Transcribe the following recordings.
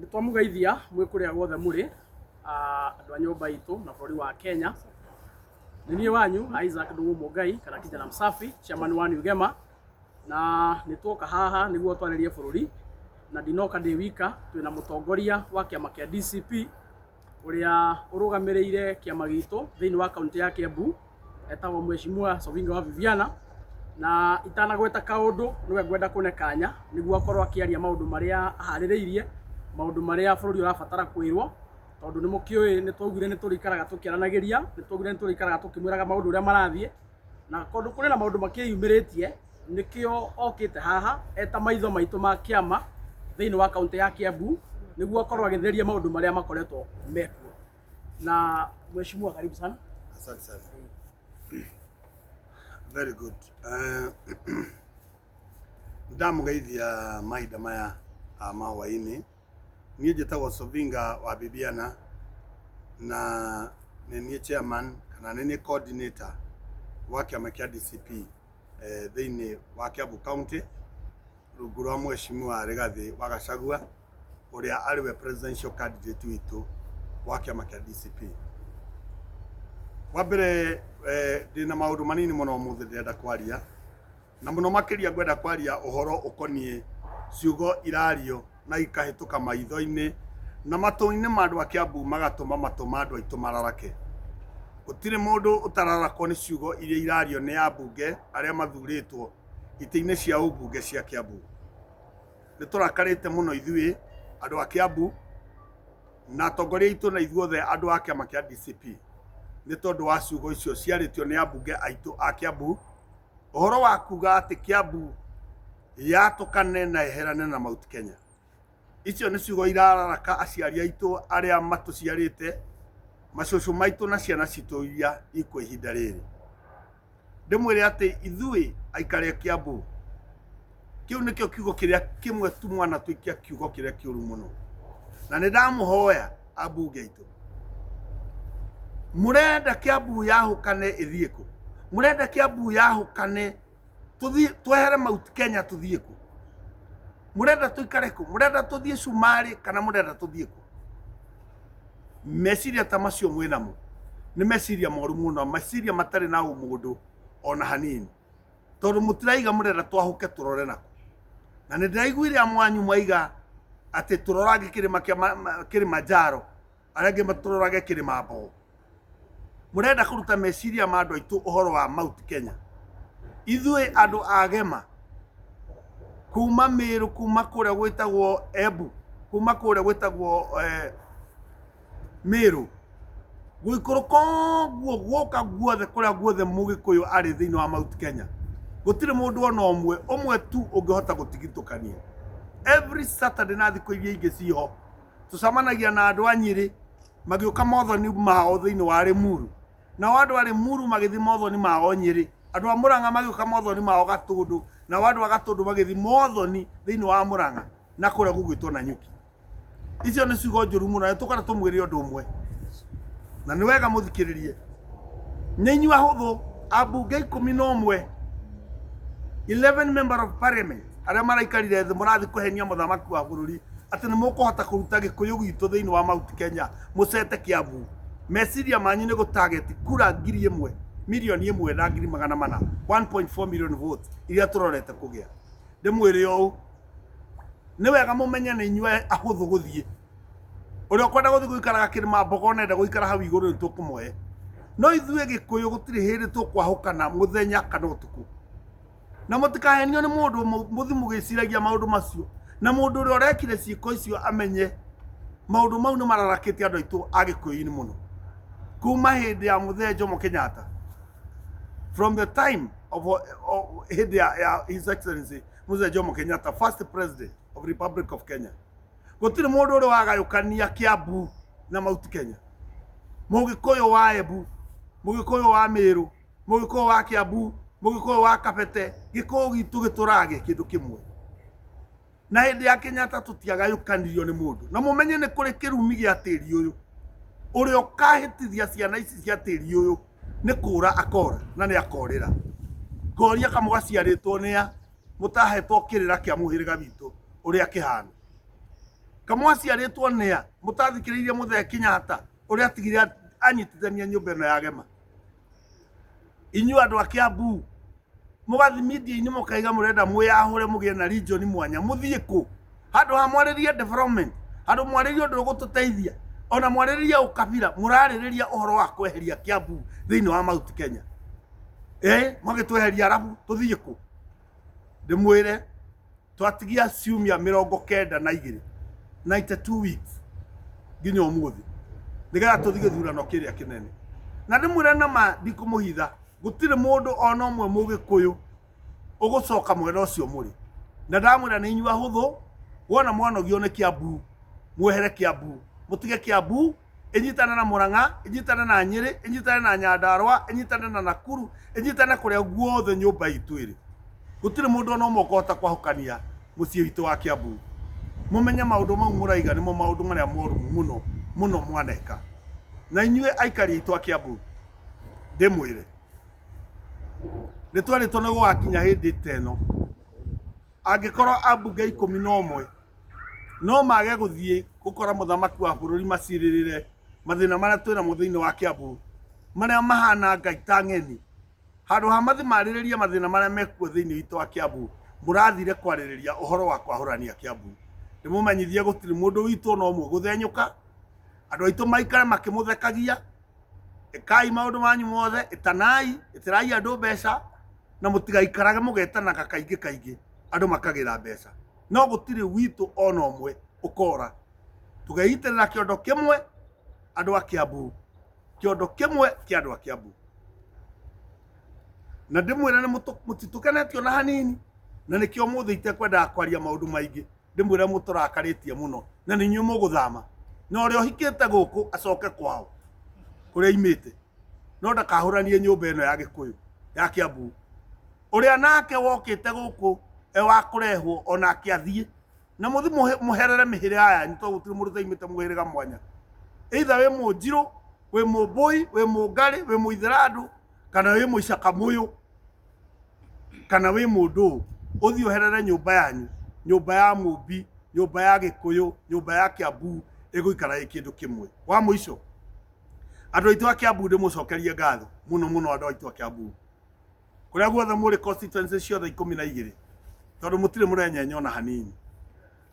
Nĩ twamũgeithia mwĩ kũrĩa guothe mũrĩ, andũ a nyũmba itũ na bũrũri wa Kenya. Nĩ niĩ wanyu Isaac Ndung'u Mũngai kana Kijana Msafi, chairman wa New Gema, na nĩ tuoka haha nĩguo twarĩrie bũrũri, na ndinoka ndĩ wika, twĩna mũtongoria wa kĩama kĩa DCP ũrĩa ũrũgamĩrĩire kĩama gitũ thĩinĩ wa kaunti ya Kiambu, etagwo Mheshimiwa Sovinga wa Viviana. Na itanagweta kaũndũ nĩwe ngwenda kũne kanya nĩguo akorwo akĩaria maũndũ marĩa aharĩrĩirie, maũndũ marĩa bũrũri ũrabatara kwĩrwo, tondũ nĩ mũkĩũĩ nĩ twaugire nĩ tũrĩikaraga tũkĩaranagĩria, nĩ twaugire nĩ tũrĩikaraga tũkĩmwĩraga maũndũ ũrĩa marathiĩ, na kũndũ kũrĩ na maũndũ makĩyumĩrĩtie, nĩkĩo okĩte haha eta maitho maitũ ma kĩama thĩinĩ wa kaunti ya Kiambu nĩguo akorwo agĩtheria maũndũ marĩa makoretwo mekuo. Na mheshimiwa, karibu sana. Asante sana. Very good. Ndamũgeithia mahinda maya ma hwaĩ-inĩ. Niĩ njĩtagwo Sovinga wa Bibiana na nĩ niĩ chairman kana nĩ niĩ coordinator wa kĩama kĩa DCP thĩinĩ wa Kiambu County rungu rwa Mheshimiwa Rigathĩ wa Gachagua ũrĩa arĩ we presidential candidate witũ wa kĩama kĩa DCP. Wa mbere ndĩna maũndũ manini mũno ũmũthĩ ndĩrenda kwaria, na mũno makĩria ngwenda kwaria ũhoro ũkoniĩ ciugo irario na ikahĩtũka maitho-inĩ na matũ-inĩ ma andũ a Kiambu magatũma matũ ma andũ aitũ mararake. Gũtirĩ mũndũ ũtararakwo nĩ ciugo iria irario nĩ ambunge arĩa mathurĩtwo itĩ-inĩ cia ũmbunge cia Kiambu. Nĩ tũrakarĩte mũno ithuĩ andũ a Kiambu na atongoria aitũ na ithuothe andũ a kĩama kĩa DCP nĩ tondũ wa ciugo icio ciarĩtio nĩ ambunge aitũ a Kiambu, ũhoro wa kuga atĩ Kiambu yatũkane na yeherane na Mount Kenya. Icio nĩ ciugo irararaka aciari aitũ arĩa matũciarĩte, macũcũ maitũ na ciana citũ iria ikuo ihinda rĩrĩ. Ndĩmwĩre atĩ ithuĩ aikari a Kiambu, kĩu nĩkĩo kiugo kĩrĩa kĩmwe tu mwanatũikia kiugo kĩrĩa kĩũru mũno. Na nĩ ndamũhoya ambunge aitũ, mũrenda Kiambu yahũkane ĩthiĩ kũ? Mũrenda Kiambu yahũkane tũthiĩ twehere Mount Kenya tũthiĩ kũ? Mũrenda tũikare kũ? Mũrenda tũthiĩ Cumarĩ kana mũrenda tũthiĩ kũ? Meciria ta macio mwĩnamo nĩ meciria moru mũno, meciria matarĩ na ũmũndũ ona hanini, tondũ mũtiraiga mũrenda twahũke tũrore nakũ. Na nĩ ndĩraiguire amwe anyu mwaiga atĩ tũrorange kĩrĩma kĩa Kilimanjaro, arĩa angĩ matũrorage kĩrĩma Mbogo. Mũrenda kũruta meciria ma andũ aitũ ũhoro wa Mount Kenya. Ithuĩ andũ a Gema kuma Meru, kuma kũrĩa gwĩtagwo Embu, kuma kũrĩa gwĩtagwo Meru, gũikũrũka ũguo gũka guothe kũrĩa guothe mũgĩkũyũ arĩ thĩinĩ wa Mount Kenya, gũtirĩ mũndũ ona ũmwe ũmwe tu ũngĩhota gũtigitũkania. Every Saturday na thikũ iria ingĩ ciho tũcemanagia na andũ a Nyĩrĩ magĩũka mothoni mao thĩinĩ wa Limuru, nao andũ a Limuru magĩthiĩ mothoni mao Nyĩrĩ, andũ a Mũrang'a magĩũka mothoni mao Gatũndũ, nao andũ a Gatũndũ magĩthiĩ mothoni thĩinĩ wa Mũrang'a na kũrĩa gũgwĩtwo Nanyuki. Icio nĩ ciugo njũru mũno, na tũkwenda tũmwĩre ũndũ ũmwe, na nĩ wega mũthikĩrĩrie. Nĩ inyuĩ ahũthũ, ambunge 11, 11 member of parliament arĩa maraikarire thĩ mũrathiĩ kũhenia mũthamaki wa bũrũri atĩ nĩ mũkũhota kũruta gĩkũyũ gitũ thĩinĩ wa Mount Kenya mũcete Kiambu. Meciria manyu nĩ gũtarget kura 1000, 1,400,000, 1.4 million votes iria tũrorete kũgĩa. Ndĩmwĩre ũũ, nĩ wega mũmenye nĩ inyuĩ ahũthũ gũthiĩ. Ũrĩa ũkwenda gũthiĩ gũikaraga kĩrĩma mbogo na enda gũikara hau igũrũ nĩ tũkũmũhe. No ithuĩ gĩkũyũ gũtirĩ hĩndĩ tũkwahũkana mũthenya kana ũtukũ. Na mũtikahenio nĩ mũndũ mũthi mũgĩciragia maũndũ macio. Na mũndũ ũrĩa ũrekire ciĩko icio amenye maũndũ mau nĩ mararakĩtie andũ aitũ a gĩkũyũ-inĩ mũno. Kuma hĩndĩ ya Mũthee Jomo Kenyatta, from the time of hĩndĩ ya His Excellency Mzee Jomo Kenyatta, first president of Republic of Kenya, gũtirĩ mũndũ ũrĩ wagayũkania Kiambu na Mount Kenya. Mũgĩkũyũ wa Embu, Mũgĩkũyũ wa Meru, Mũgĩkũyũ wa Kiambu, Mũgĩkũyũ wa Kabete, gĩkũyũ gitũ gĩtũrage kĩndũ kĩmwe. Na hĩndĩ ya Kenyatta tũtiagayũkanirio nĩ mũndũ. Na mũmenye nĩ kũrĩ kĩrumi gĩa tĩri ũyũ. Ũrĩa ũkahĩtithia ciana ici cia tĩri ũyũ nĩ kũra akora na nĩ akorĩra. Ngoria kamũgaciarĩtwo nĩ a mũtahetwo kĩrĩra kĩa mũhĩrĩga witũ ũrĩa kĩhana. Kamwaciarĩtwo nĩa mũtathikĩrĩirie Mũthee Kenyatta ũrĩa atigire anyitithania nyũmba ĩno ya Gema. Inyuĩ andũ a Kiambu mũgathi media-inĩ mũkaiga mũrenda mwĩyahũre mũgĩe na region mwanya, mũthiĩ kũ? Handũ ha mwarĩrie development, handũ mwarĩrie ũndũ ũgũtũteithia, ona mwarĩrĩrie ũkabira, mũrarĩrĩria ũhoro wa kweheria Kiambu thĩinĩ wa Mount Kenya. Magĩtweheria arabu tũthiĩ kũ? Ndĩmwĩre twatigia ciumia 92, 92 weeks nginya ũmũthĩ nĩgetha tũthiĩ gĩthurano kĩrĩa kĩnene. Na ndĩmwĩre na ma ndikũmũhitha, gũtirĩ mũndũ ona ũmwe mũgĩkũyũ ũgũcoka mwena ũcio mũrĩ. Na ndamwĩra nĩ inyuĩ ahũthũ, wona mwanogio nĩ Kiambu, mwehere Kiambu, mũtige Kiambu ĩnyitane na Murang'a, ĩnyitane na Nyĩrĩ, ĩnyitane na Nyandarua, ĩnyitane na Nakuru, ĩnyitane kũrĩa guothe nyũmba itũ ĩrĩ. Gũtirĩ mũndũ ona ũmwe ũkũhota kwahũkania mũciĩ witũ wa Kiambu. Mũmenye maũndũ mau mũraiga nĩmo maũndũ marĩa moru mũno mũno mwaneka. Na inyuĩ aikari aitũ a Kiambu, ndĩmwĩre, nĩ twerĩtwo nĩ gũgakinya hĩndĩ ta ĩno, angĩkorwo ambunge 11 no mage gũthiĩ gũkora mũthamaki wa bũrũri macirĩrĩre mathĩna marĩa twĩ namo thĩinĩ wa Kiambu, marĩa mahana Ngai ta ng'eni. Handũ ha mathi marĩrĩrie mathĩna marĩa mekuo thĩinĩ witũ wa Kiambu, mũrathire kwarĩrĩria ũhoro wa kwahũrania Kiambu. Ndĩmũmenyithie gũtirĩ mũndũ witũ ona ũmwe gũthenyũka, andũ aitũ maikare makĩmũthekagia, ĩkai maũndũ manyu mothe, ĩtanai, ĩtĩrai andũ mbeca, na mũtigaikarage mũgetanaga kaingĩ kaingĩ andũ makagĩra mbeca. No gũtirĩ witũ ona ũmwe ũkora. Tũgeitĩrĩra kĩondo kĩmwe andũ a Kiambu, kĩondo kĩmwe kĩa andũ a Kiambu. Na ndĩmwĩre nĩ mũtitũkenetio na hanini, na nĩkĩo ũmũthĩ itekwendaga kwaria maũndũ maingĩ. Ndĩmwĩre mũtũrakarĩtie mũno, na nĩ inyuĩ mũgũthama. Na ũrĩa ũhikĩte gũkũ acoke kwao kũrĩa aimĩte, no ndakahũranie nyũmba ĩno ya Gĩkũyũ ya Kiambu. Ũrĩa nake wokĩte gũkũ e wa kũrehwo onake athiĩ, na mũthi mũherere mĩhĩrĩga yanyu, tondũ gũtirĩ mũndũ ũtaimĩte mũhĩrĩga mwanya. Either wĩ mũnjirũ, wĩ mũmbũi, wĩ mũngarĩ, wĩ mũithĩrandũ, kana wĩ mũicakamũyũ, kana wĩ mũndũ ũũ, ũthiĩ ũherere nyũmba yanyu, nyũmba ya mũmbi, nyũmba ya Gĩkũyũ, nyũmba ya Kiambu, ĩgũikara ĩ kĩndũ kĩmwe. Wa mũico, andũ aitũ a Kiambu ndĩmũcokerie ngatho mũno mũno, andũ aitũ a Kiambu kũrĩa guothe mũrĩ, constituency ciothe 12, tondũ mũtirĩ mũrenyenya ona hanini.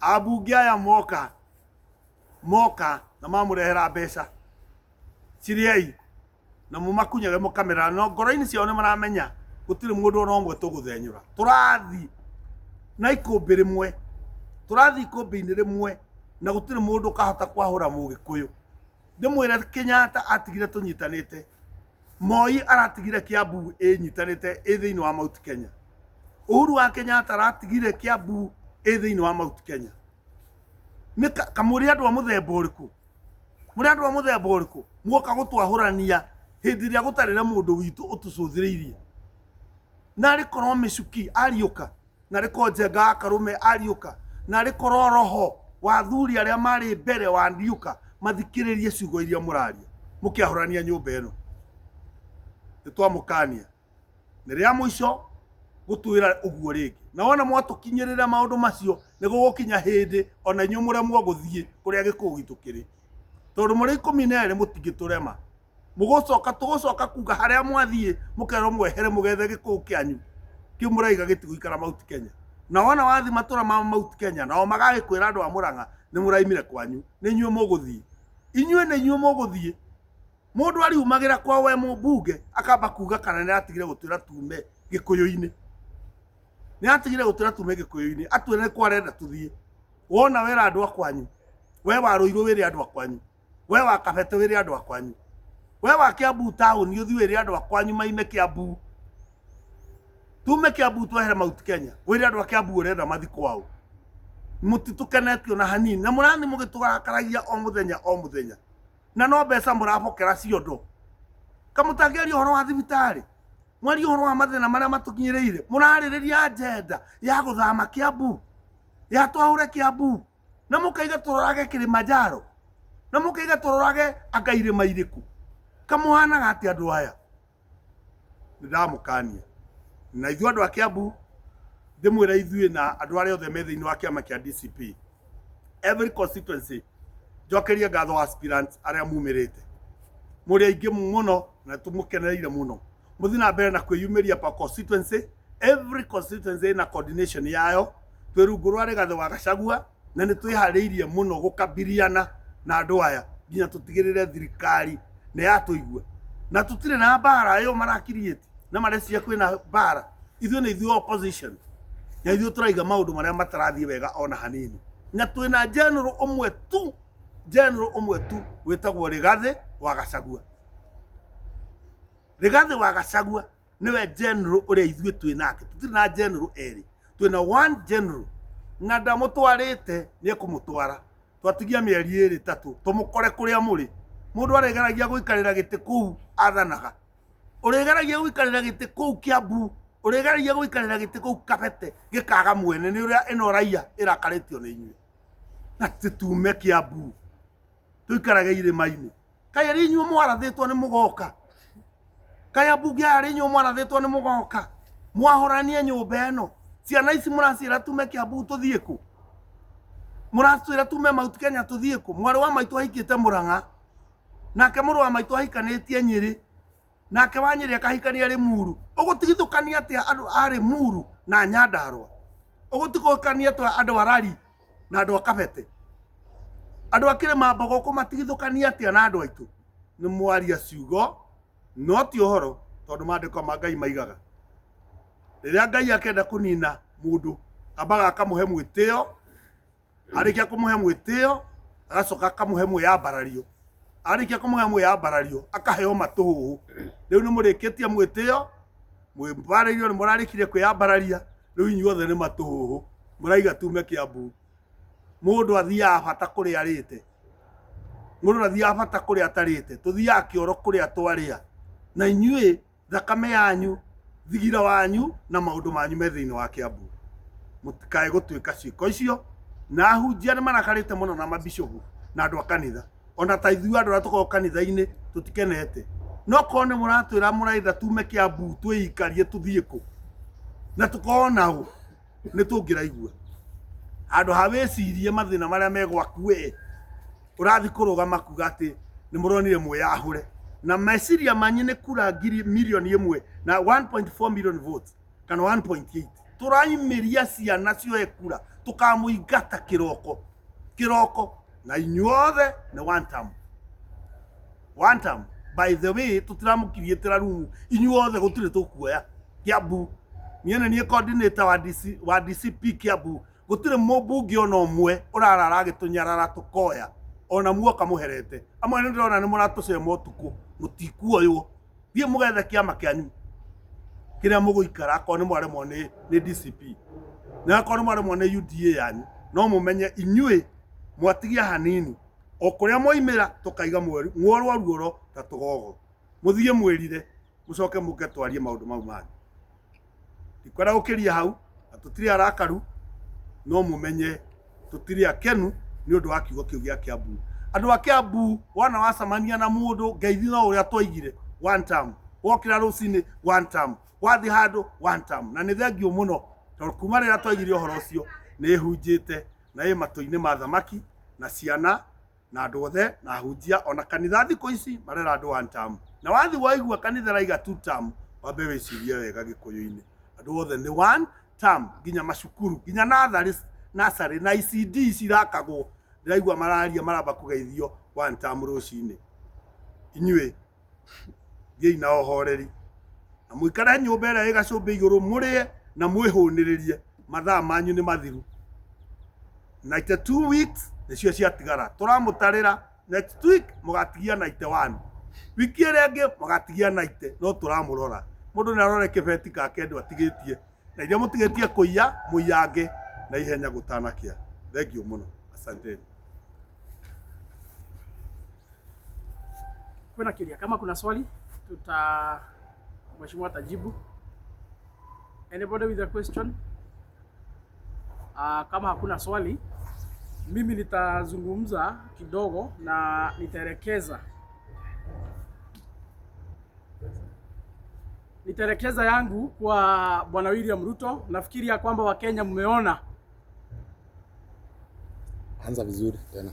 Ambunge aya moka moka na mamũrehera mbeca, cirĩei na mũmakunyage mũkamera, no ngoro-inĩ ciao nĩ maramenya gũtirĩ mũndũ ona ũmwe tũgũthenyũra. Tũrathiĩ na ikũmbĩ rĩmwe, tũrathiĩ ikũmbĩ-inĩ rĩmwe, na gũtirĩ mũndũ ũkahota kwahũra mũgĩkũyũ. Ndĩmwĩre Kenyatta atigire tũnyitanĩte, Moi aratigire Kiambu ĩnyitanĩte ĩ thĩinĩ wa Mount Kenya, Uhuru wa Kenyatta aratigire Kiambu ĩ thĩinĩ wa Mount Kenya. Nĩ kamũrĩ andũ a mũthemba ũrĩkũ? Mũrĩ andũ a mũthemba ũrĩkũ muoka gũtwahũrania hĩndĩ ĩrĩa gũtarĩ na mũndũ witũ ũtũcũthĩrĩirie? Narĩ korwo Mĩcuki ariũka, narĩ korwo Njenga wa Karũme ariũka, narĩ korwo roho wa athuri arĩa marĩ mbere wariũka, mathikĩrĩrie ciugo iria mũraria mũkĩahũrania nyũmba ĩno. Nĩ twamũkania nĩ rĩa mũico gũtwĩra ũguo rĩngĩ, na wona mwatũkinyĩrĩra maũndũ macio nĩ gũgũkinya hĩndĩ ona inyuĩ mũremwo gũthiĩ kũrĩa gĩkũyũ gitũ kĩrĩ, tondũ mũrĩ 12 mũtingĩtũrema. Mũgũcoka tũgũcoka kuga harĩa mwathiĩ mũkerwo mwehere mũgethe gĩkũyũ kĩanyu kĩu mũraiga gĩtigũikara Mount Kenya. Na wona wathi matũra ma Mount Kenya nao magagĩkwĩra andũ a Murang'a nĩ mũraimire kwanyu, nĩ inyuĩ mũgũthiĩ, inyuĩ nĩ inyuĩ mũgũthiĩ. Mũndũ ariumagĩra kwao we mũmbunge akamba kuga kana nĩ atigire gũtwĩra tume gĩkũyũ-inĩ, nĩ atigire gũtwĩra tume gĩkũyũ-inĩ, atwĩre nĩ kwa arenda tũthiĩ. Wona wera andũ a kwanyu, we wa Ruiru wĩre andũ a kwanyu, we wa Kabete wĩre andũ a kwanyu, we wa Kiambu taũni ũthiĩ wĩre andũ a kwanyu maime Kiambu, tume Kiambu twehere Mount Kenya, wĩre andũ a Kiambu ũrenda mathi kwao. Mũtitũkenetio na hanini, na mũrathi mũgĩtũrakaragia o mũthenya o mũthenya, na no mbeca mũrabokera ciondo. Kamũtangĩaria ũhoro wa thibitarĩ, mwarie ũhoro wa mathĩna marĩa matũkinyĩrĩire, mũrarĩrĩria agenda ya gũthama Kiambu, ya twahure Kiambu, na mũkaiga tũrorage Kilimanjaro, na mũkaiga tũrorage anga irĩma irĩkũ. Kamũhanaga atĩa andũ aya? Nĩ ndamũkania na ithuĩ andũ a Kiambu, ndĩmwĩra ithuĩ na andũ arĩa othe me thĩinĩ wa kĩama kĩa DCP, Every constituency njokerie ngatho aspirants arĩa mumĩrĩte mũrĩ aingĩ mũno na tũmũkenereire mũno. Mũthiĩ na mbere na kwĩyumĩria per constituency. Every constituency ĩna coordination yayo. Twĩ rungu rwa Rigathĩ wa Gachagua na nĩ twĩharĩirie mũno gũkabiriana na andũ aya nginya tũtigĩrĩre thirikari nĩ yatũigua. Na tũtirĩ na mbara ĩyo marakiriĩti na mareciria kwĩna mbara. Ithuĩ nĩ ithuĩ opposition na ithuĩ tũraiga maũndũ marĩa matarathiĩ wega ona hanini. Na twĩna general ũmwe tu, general ũmwe tu wĩtagwo Rigathĩ wa Gachagua. Rigathĩ wa Gachagua nĩwe general ũrĩa ithuĩ twĩ nake. Tũtirĩ na general erĩ, twĩna one general na ndamũtwarĩte nĩ ekũmũtwara. Twatigia mĩeri ĩrĩ ĩtatũ tũmũkore kũrĩa mũrĩ. Mũndũ arĩgeragia gũikarĩra gĩtĩ kũu athanaga, ũrĩgeragia gũikarĩra gĩtĩ kũu Kiambu, ũrĩgeragia gũikarĩra gĩtĩ kũu Kabete gĩkaga mwene nĩ ũrĩa ĩno raia ĩrakarĩtio nĩ inyuĩ. Na tũtume Kiambu tũikarage irĩma-inĩ. Kaĩ arĩ inyuĩ mwarathĩtwo nĩ mũgoka? Kaĩ ambunge aya arĩ inyuĩ mwarathĩtwo nĩ mũgoka? Mwahũranie nyũmba ĩno, ciana ici mũraciĩra tume Kiambu tũthiĩ kũ? Mũratwĩra tume Mount Kenya tũthiĩ kũ? Mwarĩ wa maitũ ahikĩte Mũrang'a, nake mũrũ wa maitũ ahikanĩtie Nyĩrĩ, nake wa Nyĩrĩ akahikania Limuru. Ũgũtigithũkania atĩa andũ a Limuru na Nyandarua? Ũgũtigithũkania atĩa andũ a Rari na andũ a Kabete? Andũ a Kĩrĩma Mbogo ũkũmatigithũkania atĩa na andũ aitũ? Nĩ mwaria ciugo no ti ũhoro, tondũ maandĩko ma Ngai maigaga rĩrĩa Ngai akenda kũnina mũndũ ambaga akamũhe mwĩtĩo, arĩkia kũmũhe mwĩtĩo agacoka akamũhe mwĩyambarario, arĩkia kũmũhe mwĩyambarario akaheo matũhũhũ. Rĩu nĩ mũrĩkĩtie mwĩtĩo, mwĩmbarĩirio, nĩ mũrarĩkirie kwĩyambararia, rĩu inyuothe nĩ matũhũhũ mũraiga tume Kiambu. Mũndũ athiaga bata kũrĩa arĩte, mũndũ athiaga bata kũrĩa atarĩte, tũthiaga kĩoro kũrĩa twarĩa, na inyuĩ thakame yanyu, thigira wanyu na maũndũ manyu me thĩinĩ wa Kiambu. Mũtikae gũtuĩka ciĩko icio. Na ahunjia nĩ marakarĩte mũno na mabishopu na andũ a kanitha. Ona ta ithuĩ andũ arĩa tũkoragwo kanitha-inĩ tũtikenete. No korwo nĩ mũratwĩra mũraitha tume Kiambu twĩikarie tũthiĩ kũ na tũkorwo nao nĩ tũngĩraigua. Handũ ha wĩcirie mathĩna marĩa me gwaku we, ũrathiĩ kũrũgama kuga atĩ nĩ mũronire mwĩyahũre. Na meciria manyu nĩ kura ngiri milioni ĩmwe na 1.4 million votes kana 1.8. Tũraimĩria ciana cioe kura, tũkamũingata kĩroko kĩroko, na inyuothe nĩ one term. One term. By the way, tũtiramũkiriĩtĩra rumu inyuothe, gũtirĩ tũkuoya Kiambu. Niĩ nĩ niĩ coordinator wa DC, wa DCP Kiambu. Gũtirĩ mũmbunge ona ũmwe ũrarara agĩtũnyarara tũkoya, ona muoka mũherete. Amwe nĩ ndĩrona nĩ mũratũcema ũtukũ, mũtikuoywo. Thiĩ mũgethe kĩama kĩanyu kĩrĩa mũgũikara, akorwo nĩ mwaremwo nĩ DCP na akorwo nĩ mwaremwo nĩ UDA yanyu, no mũmenye inyuĩ mwatigia hanini o kũrĩa mwaimĩra tũkaiga mworwa ruoro ta tũgogo. Mũthiĩ mwĩrire, mũcoke mũke twarie maũndũ mau mangĩ. Ndikwenda gũkĩria hau, na tũtirĩ arakaru, no mũmenye tũtirĩ akenu nĩ ũndũ wa kiugo kĩu gĩa Kiambu. Andũ a Kiambu, wona wacemania na mũndũ ngeithi no ũrĩa twaigire one term, wokĩra rũcinĩ one term, wathiĩ handũ one term. Na nĩ thengiũ mũno tondũ kuma rĩrĩa twaigire ũhoro ũcio nĩ ĩhunjĩte na ĩ matũ-inĩ ma thamaki na ciana na andũ othe na ahunjia ona kanitha thikũ ici marera andũ one term. Na wathiĩ waigua kanitha raiga two term, wambe wĩcirie wega gĩkũyũ-inĩ. Andũ othe nĩ one term, nginya macukuru, nginya natharĩ, nursery na ECD cirakagwo, ndĩraigua mararia maramba kũgeithio one term rũcinĩ. Inyuĩ thiĩi na ũhoreri na mũikare nyũmba ĩrĩa ĩ gacũmbĩ igũrũ, mũrĩe na mwĩhũnĩrĩrie, mathaa manyu nĩ mathiru. 92 weeks nĩcio ciatigara, tũramũtarĩra next week mũgatigia 91, wiki ĩrĩa ĩngĩ mũgatigia 90, no tũramũrora. Mũndũ nĩ arore kĩbeti gake ndũ atigĩtie, na iria mũtigĩtie kũiya mũiyange na ihenya gũtanakĩa. Thengiũ mũno, asanteni. Kwĩna kĩũria? Kama kuna swali tuta mheshimiwa atajibu. Anybody with a question? Kama hakuna swali, mimi nitazungumza kidogo na nitaelekeza yangu kwa Bwana William Ruto. Nafikiri ya kwamba Wakenya mmeona Anza vizuri tena.